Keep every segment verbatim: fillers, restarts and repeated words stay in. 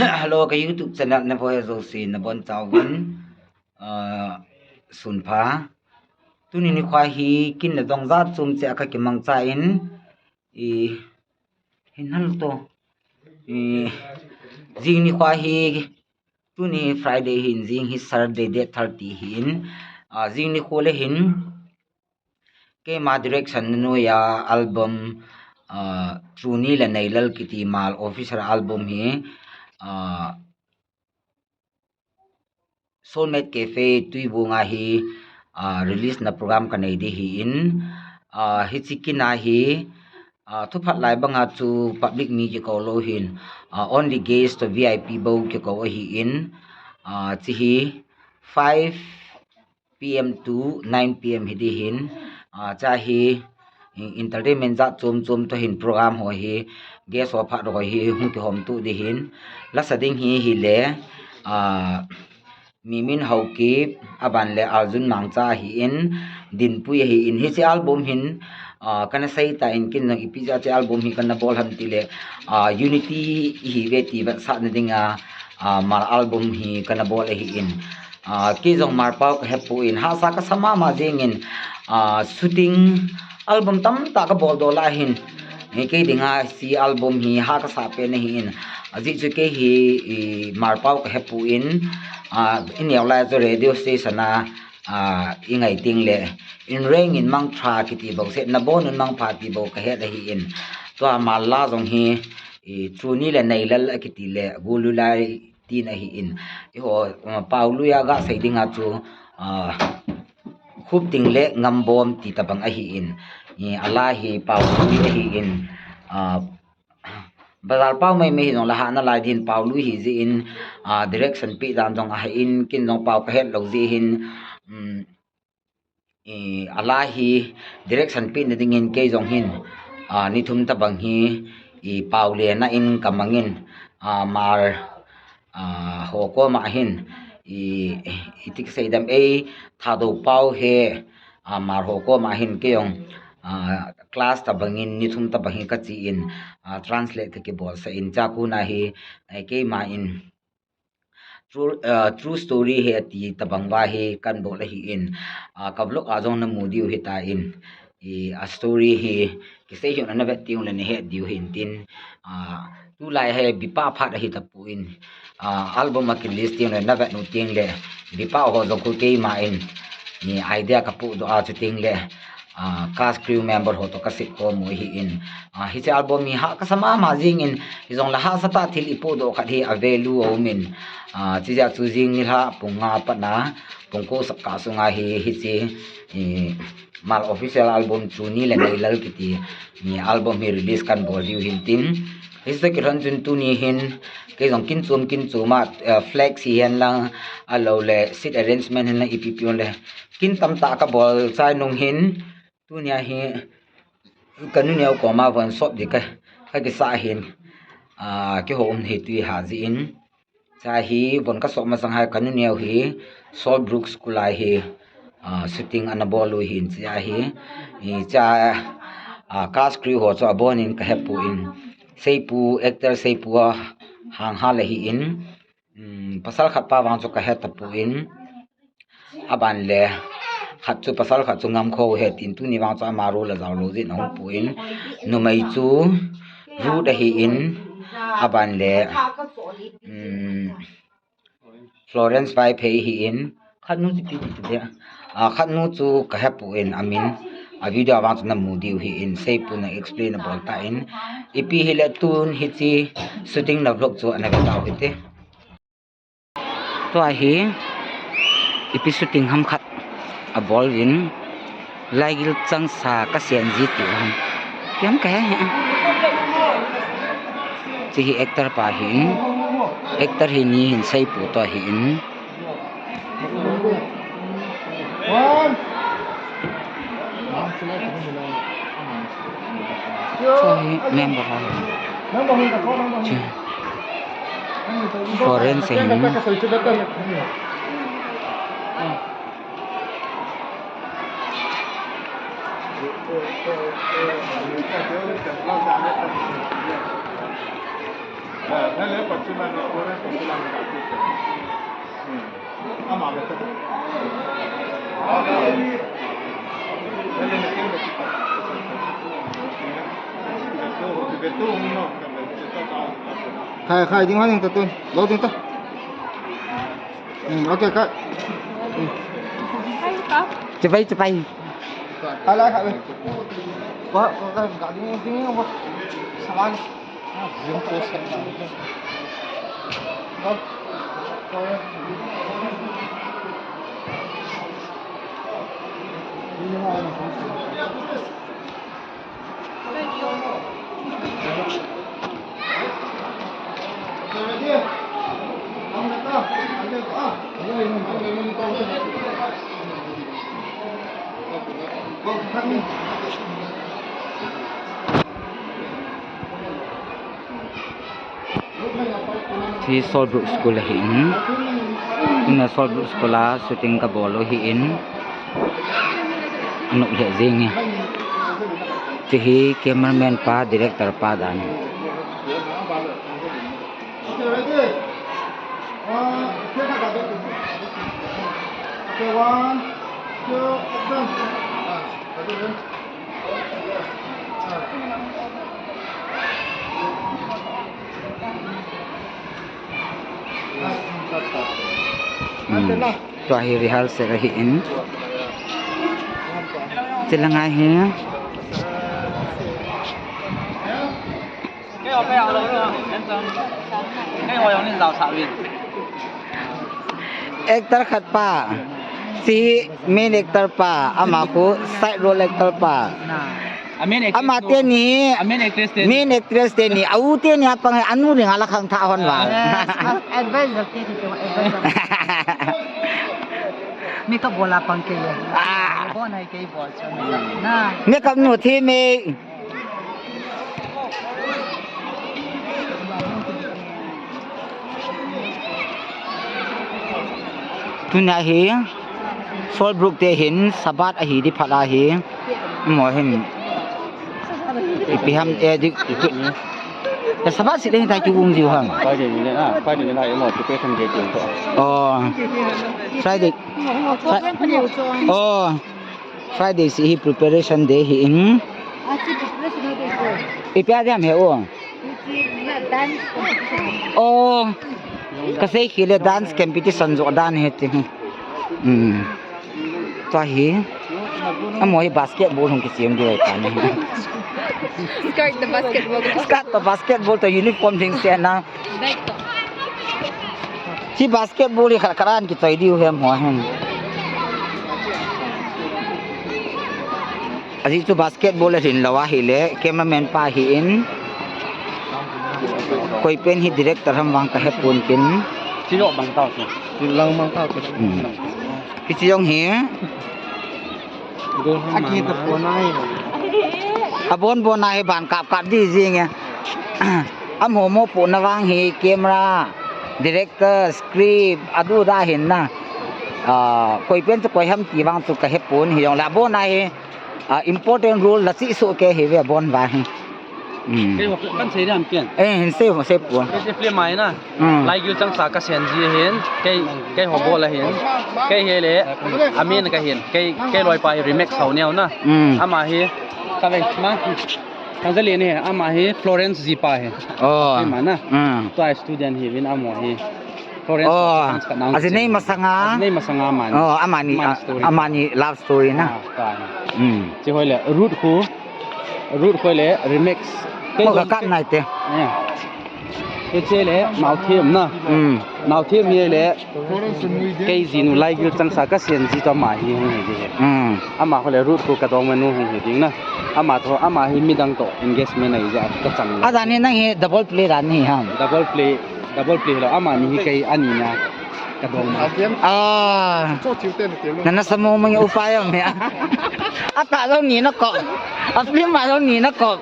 Hello, ka YouTube channel na voi jouse nabonchauvin, ah, sunpha. Tuni nikho hi kin le dong jat chom cheh a kakimangcha in, i, hin hal to. I, jing nikho hi, tuni Friday hin, jing hi Saturday date thirty hin, ah, jing nikho le hin, keima direction noiya album, ah, Truni le Neilal kiti Mal official album hi, ah, Soulmate Cafe Tuibung a hi, ah, release na program kanei ding ahin, ah, hiche kin a hi, ah, thuphat lai banga chu public mi kikou lou hin, ah, only guest to V I P bou kikou ahin, ah, hiche hi five P M to nine P M hi ding ahin, ah, hiche hi, entertainment jat chom chom toh hin program ho hi, guest ho phat ho hi hung kihom to ding ahin, lasa ding hi hile, ah, Mimin Haokip, aban le Arjun Mangcha ahin, Dinpui ahin, hiche album hin, ah, kana sei tan kin jong ipi jeh a hiche album hi kana bol ham tile, ah, unity ihiuve ti vetsahna dinga, ah, Mal album hi kana bol ahin. Ah, kei jong Mal pao kahepon, hahsa kasa mama jengin, ah, shooting album tamtah kabol doh lai ahin. Hi kei dinga hiche album hi hahsa kasapen ahin. Ajeh chu kei hi, i, Mal pao kahepon, ah, ineo lai chu radio station a, ah, ingai teng le, in reng in mangpha kiti bou, se nabon un mangpha ti bou kahet ahin. Tua Mal la jong hi, i, Truni le Neilal akiti le, Gululai tin ahin. Eiho, uh, Paolui a gasei dinga chu, ah, Khupting le Ngambom ti tabang ahin. I, ala hi Paolui ahin. Ah, bazar pao maimai hijongle hahna lai din Paolui hijeh in, ah, direction pe dan jong ahin, kin jong pao kahet lou jeh hin, um, i, ala hi direction pena dingin kei jong hin, ah, ni thum tabang hi, i, pao lena in kamangin, ah, Mal, ah, ho koma hin, i, iti kasei dem, ei Thadou pao he, ah, Mal ho koma hin kei jong, ah, class tabangin, ni thum tabang hi kachen, ah, translate kakibolsah in, chua kona hi, eh, keima in, True, ah, true story hi ati tabang va hi kanbol ahin, ah, ka vlog a jong namu diu hitan, i, a story hi kisei hih un navet teng le nahet diu hintin, ah, tulai hi Bipa phat ahi tapon, ah, album a kirelease teng le navet u teng le Bipa ho jong khu keima in, i, idea kapohdoh a chuteng le, ah, cast crew member ho toh kasei khom u ahin. Ah, hiche album hi hahsa kasa mama jengin, hijongle hahsa tah thil ipohdoh khat hi a value aumin. Ah, chujeh a chu jing nilhah pung nga patna, pung ko sap kah sunga hi, hiche, i, Mal official album Truni le Neilal kiti, i, album hi release kanbol diu hintin. Hiche toh kilhon chun tuni hin, kei jong kin chom kin chom a, eh, flex hihen lang, ahilou le seat arrangement hihen lang ipi ipi hon le, kin tamtah kabol chai nung hin, tunia hi, kanu neo koma von sop ding ka, kakisah hin, ah, kihou um hi tui ha jeh in. Chua hi, von kasop masang hi, kanu neo hi, Salt Brook School a hi, ah, shooting ana bol u hin, chua hi, i, chua, ah, cast crew ho chu abon in kahepon, Seipu, actor Seipu a, Hanghal ahin, um, pasal khat pa vang chu kahe tapon, aban le, khat chu pasal khat chu Ngamkho ahi tin, tuni vang chu ama role ajao lou jeh in ahung pon, numei chu Ruth ahin, aban le, um, Florence Vaiphei ahin, khat nu chu ipi ti ti dia, ah, khat nu chu kahepon amin, a video a vang chu namu diu hin, Seipun a explain abol tan, ipi hile tun hiche shooting na vlog chu ana ve tau hite. Tua hi, ipi shooting ham khat abol uvin, Laigil Changsa Kasen Ji tiu ham. Hiam kahe he. Hiche hi actor pa hin, actor hi ni hin Seipu toh hin. Chua hi member ho. Hiche. Foreign se hin. Khai, khai ding, khai ding ta tun. Lo ding ta. Hmm, okay, cut. Hmm. Chibai, chibai. Khai lai, khai lai. Ba, ba, ba, ga ding, ding, ba. Sawan. Hi Sawlbrook School ahi in. Tuna Sawlbrook School a shooting kabol u ahi in. Anop lheh jeng e. Hiche hi cameraman pa, director pa dan. Hmm. Tua hi rehearsal ahi in. Chilanga hi. Actor khat pa. Hiche main actor pa. Ama khu side role actor pa. Ama teni, main actress teni, a u teni apang, anu ring ala khang tha hon va. Advisor teni, advisor. Makeup bol a pang kei. Ah. Bol nai kei bol chu. Na. Makeup nu thi me. Tuna hi Sawlbrook te hin Sabbath ahi di phat ahi. Mo hin. Ipi ham, eh, di, ipi. Sabbath sih le hin tai ki um jiu ham. Friday ni le na, Friday ni le na, imo preparation day ti to. Oh. Friday. Fri-, oh. Friday sih hi preparation day ahi in. Ipi a diam he o. Oh, kasei khel le dance competition jo dan ahi ti. Hmm. Tua hi. Amaho hi basketball hung kisem di ta ni. Skirt to basketball. Skirt to basketball to uniform ding se na. Bag to. Hiche basketball hi khat khat a kichoi diu hem ho hen. Ajeh chu basketball a hin lou ahile, cameraman pa ahi in. Koi pen hi director ham vang ka hepon kin. Chilo bang tao chu. Chilo bang tao chu. Hmm. Hiche jong hi. Abon bon a hi ban kap kap di jing e. Amaho mopohna vang hi camera, director, script, adu da hin na. Ah, koi pen chu koi ham ti vang chu ka hepon, hijongle abon a hi, ah, important role la chih soh kei hi ve abon vang hi. Hmm. Kei ho kan sei dam ken. Eh, hin sei ho sei pon. Kei film a hi na. Hmm. Laigil changsa ka sen ji ahin. Kei, kei ho bol ahin. Kei hi le. Amin ka hin. Kei, kei loipa hi Remix Haoneo na. Hmm. Ama hi. Ka ve ma. Kan za le ni. Ama hi Florence jipa hi. Oh. Film a na. Hmm. Tua student hi vin amaho hi. Florence. Oh. Ajinei masanga. Ajinei masanga man. Oh, amani, amani story. Amani love story na. Ah, tua. Hmm. Hiche ho le Ruth khu. Ruth khu le Remix. Kei ka kap nai te. Eh. Hiche le Naothem na. Hmm. Naothem hi le. Kei jinu Laigil changsa ka sen ji toh ama hi hung hi ji. Hmm. Ama khu le Ruth khu ka dongmanu hung hi ding na. Ama toh, ama hi midang toh engagement ahi ja ka chang. Adan hi nang hi double play dan hi ham. Double play, double play lo. Amani hi kei ani na. Ka dong ma. Ah. Nana samo mang upa ya me. Ata lo ni na ko. A film a lo ni na ko.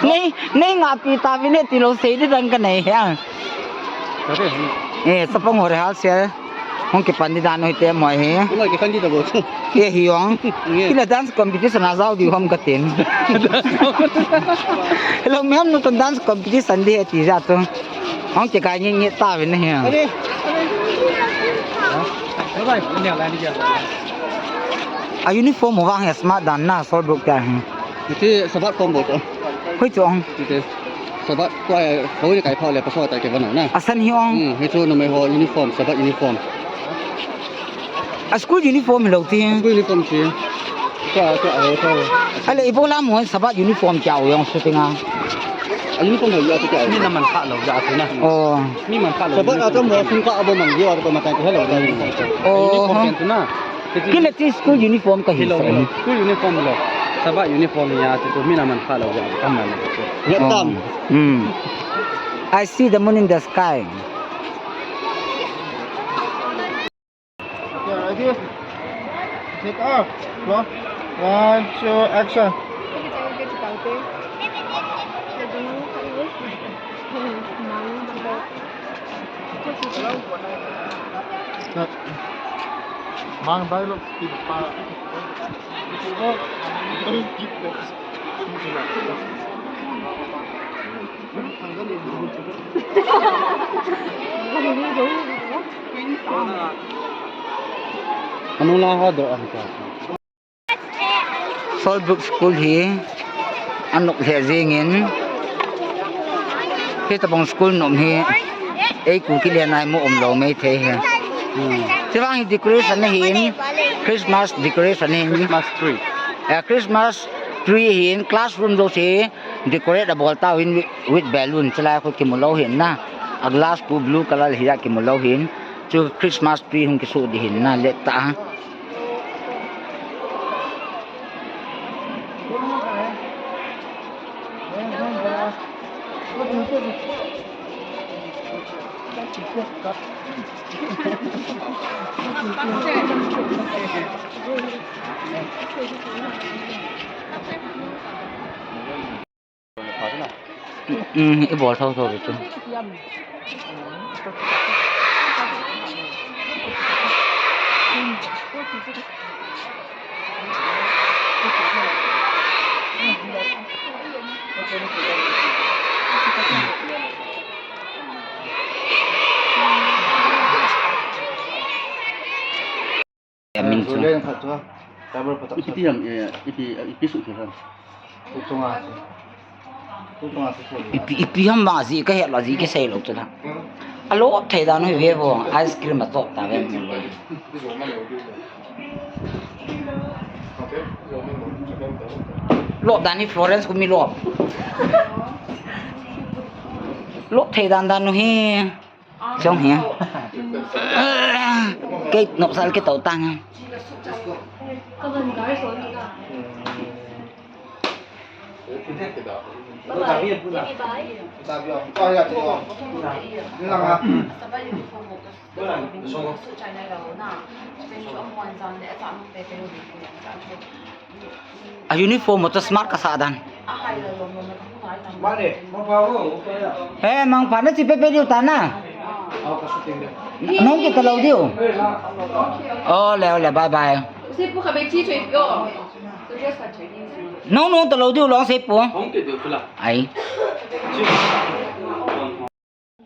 Nei, nei nga pi ta vi ne ti lo sei di dang ka nei ya. Eh, sapang ho rehearsal. Hung kipan di dan u hite mo hi. Hung kipan di da bo chu. Ye hi hung. Nge. Kila dance competition a jao di hom katin. Hello, ma'am, nu ton dance competition di he ti ja tu. Hung kikai nge nge ta vin hi. Are. Bye bye. A uniform mo vang he smart dan na sol buk ta hi. Iti sabat combo to. Hoi chu ong. Iti. Sabat ko ai, ko ni kai phau le, pasal tai ke vano na. Asan hi ong. Hmm, hi chu numei ho uniform, sabat uniform. A school uniform lo ti. School uniform ti. Ka, ka, ho, ka. Ale, ibola mo sabat uniform kya ho yong shooting a. A uniform ho ya ti kya ho. Mi na man kha lo ya ti na. Oh. Mi man kha lo. Sabat a to mo sung ka abo man yo a to ma tai ke lo. Oh. Uniform ken tu na. Kila ti school uniform ka hi. Hello, sa hello. School uniform lo. Sabat uniform ya, tu mina man kha lo ya, kam man. Ya tam. Hmm. I see the moon in the sky. Yeah, ready? Take off. Go. One, two, action. Cut. Mang dialogue speed pa. Anu la ha do an ka. Solbrook School hi anop lheh jingin, hitabang school nom hi ei Kuki le nai mo um lou mai thei hi. Hmm. Chuvang hi decoration ahin, Christmas decoration ahin. Christmas tree. Eh, Christmas tree ahin, classroom jouse decorate abol tauhin with, with balloon. Chulai khu kimu lou hin na. A glass khu blue color hi a kimu lou hin. Chu Christmas tree hung kisu di hin na, let ta. Um, i bol thou thou chu. Amin chu. Julen khat chu. Tabor patak. Ipi ti ham, eh, ipi, eh, ipi suh thei ham. Tu chunga chu. Tu chunga chu thei. Ipi, ipi ham ma ji ka he lo ji ka sei lo chu na. Hmm. Alo thei dan hi ve bo. Ice cream a chop ta ve mo le. Lo dan hi Florence kumi lo. Lo thei dan dan hi. Chong hi. Kei nop sal ke tau tang. A uniform mo chu smart kasa dan. He, mangpha na chi pepe diu ta na. Nong kita lou diu. Ole, ole, bye bye. Nong, nong ta lou diu long sei pu. Ai.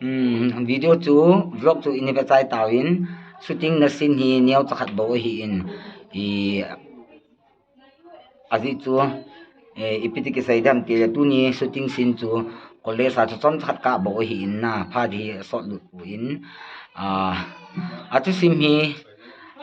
Hmm, video chu, vlog chu ini ve chai tau in, shooting na scene hi neo chakhat bou ahi in, i, ajeh chu, eh, ipi ti kisei dam ti le tuni shooting scene chu college a chu chom chakhat kah bou ahi in na, phat hi sot lut pu in, ah, a thusim hi,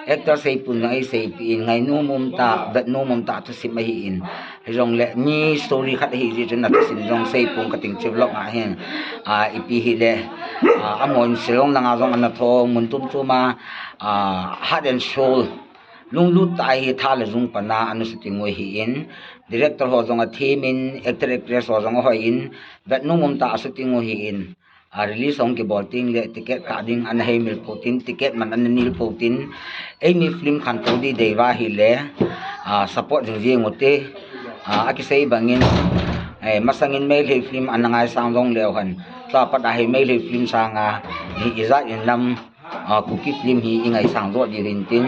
Actor seipun jong ei seipi in, ngainom um tah, vetnom um tah thusim ahi in. Hijongle mi story khat ahi jeh chun athusim jong seipon kating chu vlog a hin. Ah, ipi hile, ah, amahon Shillong langa jong ana thou, mun tum tum a, ah, heart and soul, lunglut tah a hi tha le jung pan a ana shooting u ahi in. Director ho jong athem in, actor actress ho jong ahoi in, vetnom um tah a shooting u ahi in. A release hung kibol teng le ticket kah ding ana hei mil pou tin, ticket man ana nil pou tin, eimi film khantou di deiva hile, a, support jing jing ute, a, akisei bangin, eh, masangin Meitei film ana ngaisang jong leu hen, tua pat a hi Meitei film sanga, i, ijat in lam, Kuki film hi i ngaisang jo diu hin tin,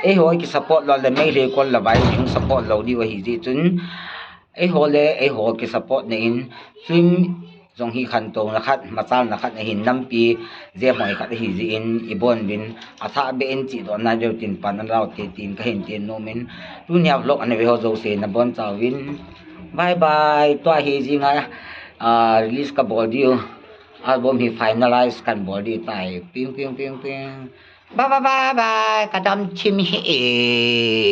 eiho ki support lou le Meitei kol la vai hung support lou diu ahi jeh chun, eiho le eiho ki support na in film jong hi khantouna khat, machalna khat ahin, nampi jehoi khat ahi jeh in i bon uvin, athah beh in chihdoh nai diu tin pan a lau te tin kahin ti nom in, tunia vlog ana ve ho jouse na bon chauvin bye bye, tua hi jinga release ka bol diu, album hi finalize kan bol diu tai, ping ping ping ping, bye bye bye bye, ka dam chim hi e.